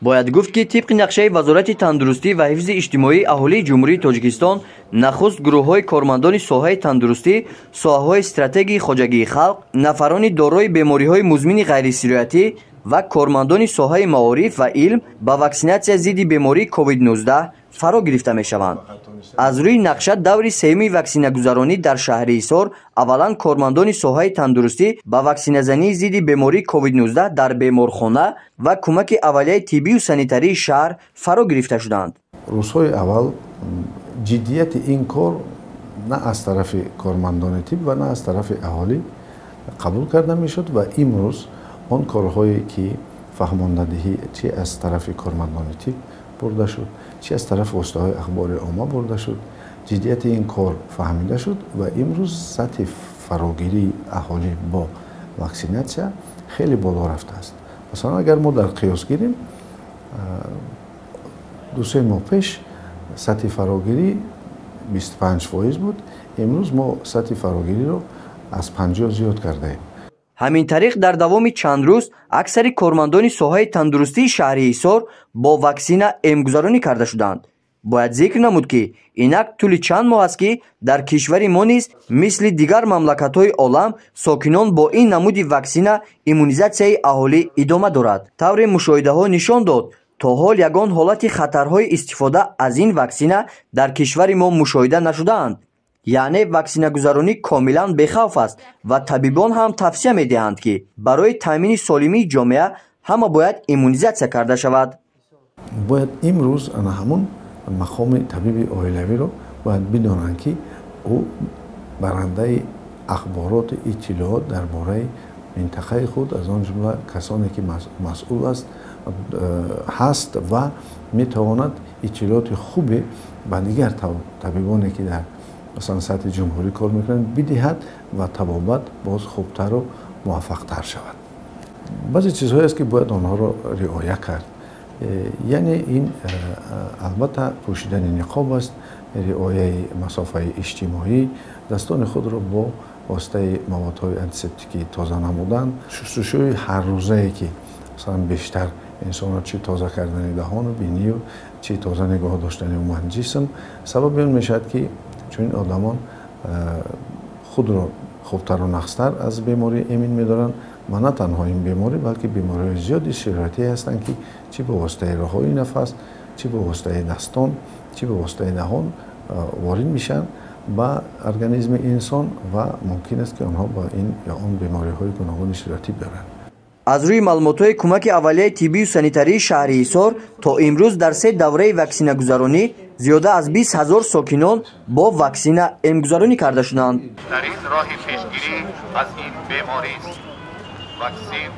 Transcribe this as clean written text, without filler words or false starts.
Бояд гуфт, ки тибқи нақшаи Вазорати тандурустӣ ва ҳифзи иҷтимоии аҳолии Ҷумҳурии Тоҷикистон, нахуст гурӯҳҳои кормандони соҳаи тандурустӣ, соҳаҳои стратегии хоҷагии халқ, нафарони дорои бемориҳои музмини ғайрисироятӣ ва кормандони соҳаи маориф ва илм ба ваксинатсия зидди бемории COVID-19 фаро гирифта мешаванд. Аз рӯи нақша, даври сеюми ваксинагузаронӣ дар шаҳри Ҳисор аввалан кормандони соҳаи тандурустӣ ба ваксиназании зидди бемории COVID-19 дар беморхона ва кӯмаки аввалияи тиббию санитарии шаҳр фаро гирифта шуданд. Рӯзҳои аввал ҷиддияти ин кор на аз тарафи кормандони тиб ва на аз тарафи аҳолӣ қабул карда мешуд ва имрӯз он корҳое ки фаҳмондадиҳӣ чи аз тарафи кормандони тиб бурда шуд, чи аз тарафи воситаҳои ахбори омма бурда шуд, ҷиддияти ин кор фаҳмида шуд ва имрӯз сатҳи фарогирии аҳолӣ бо ваксинатсия хеле боло рафтааст. Масалан, агар мо дар қиёс гирем, 2-се моҳ пеш сатҳи фарогирӣ 25% буд, имрӯз мо сатҳи фарогириро аз 50 зиёд кардаем. Ҳамин тариқ, дар давоми чанд рӯз аксари кормандони соҳаи тандурустии шаҳри Ҳисор бо ваксина эмгузаронӣ карда шуданд. Бояд зикр намуд, ки инак тӯли чанд моҳ аст, ки дар кишвари мо низ мисли дигар мамлакатҳои олам сокинон бо ин намуди ваксина иммунизатсияи аҳолӣ идома дорад. Тавре мушоҳидаҳо нишон дод, то ҳол ягон ҳолати хатарҳои истифода аз ин ваксина дар кишвари мо мушоҳида нашудаанд. Яъне ваксинагузаронӣ комилан бехавф аст ва табибон ҳам тавсия медиҳанд, ки барои таъмини солимии ҷомеа ҳама бояд иммунизатсия карда шавад. Бояд имрӯз ана ҳамун мақоми табиби оилавиро бояд бидонанд, ки ӯ барандаи ахбороту иттилоот дар бораи минтақаи худ, аз он ҷумла касоне ки масъул аст, ҳаст ва метавонад иттилооти хубе ба дигар табибоне, ки дар масалан сатҳи ҷумҳурӣ кор мекунанд, бидиҳад ва табобат боз хубтару муваффақтар шавад. Баъзе чизҳое аст, ки бояд онҳоро риоя кард. Яъне ин албатта пӯшидани ниқоб аст, риояи масофаи иҷтимоӣ, дастони худро бо воситаи маводҳои антисептикӣ тоза намудан, шустушӯи ҳаррӯзае, ки масалан бештар инсонро чи тоза кардани даҳону бинию, чи тоза нигоҳ доштани умуман ҷисм сабаби он мешавад, ки чунин одамон худро хубтару нақстар аз беморӣ эмин медоранд ва на танҳо ин беморӣ, балки бемориҳои зиёди сироятӣ ҳастанд, ки чӣ ба воситаи роҳҳои нафас, чӣ ба воситаи дастон, чӣ ба воситаи даҳон ворид мешаванд ба организми инсон ва мумкин аст, ки онҳо ба ин ё он бемориҳои гуногуни сироятӣ биёранд. Аз рӯи маълумотҳои кӯмаки аввалияи тиббию санитарии шаҳри Ҳисор, то имрӯз дар се давраи ваксинагузаронӣ зиёда аз 20 000 сокинон бо ваксина эмгузаронӣ карда шуданд. Роҳи пешгирӣ аз ин беморист ваксин.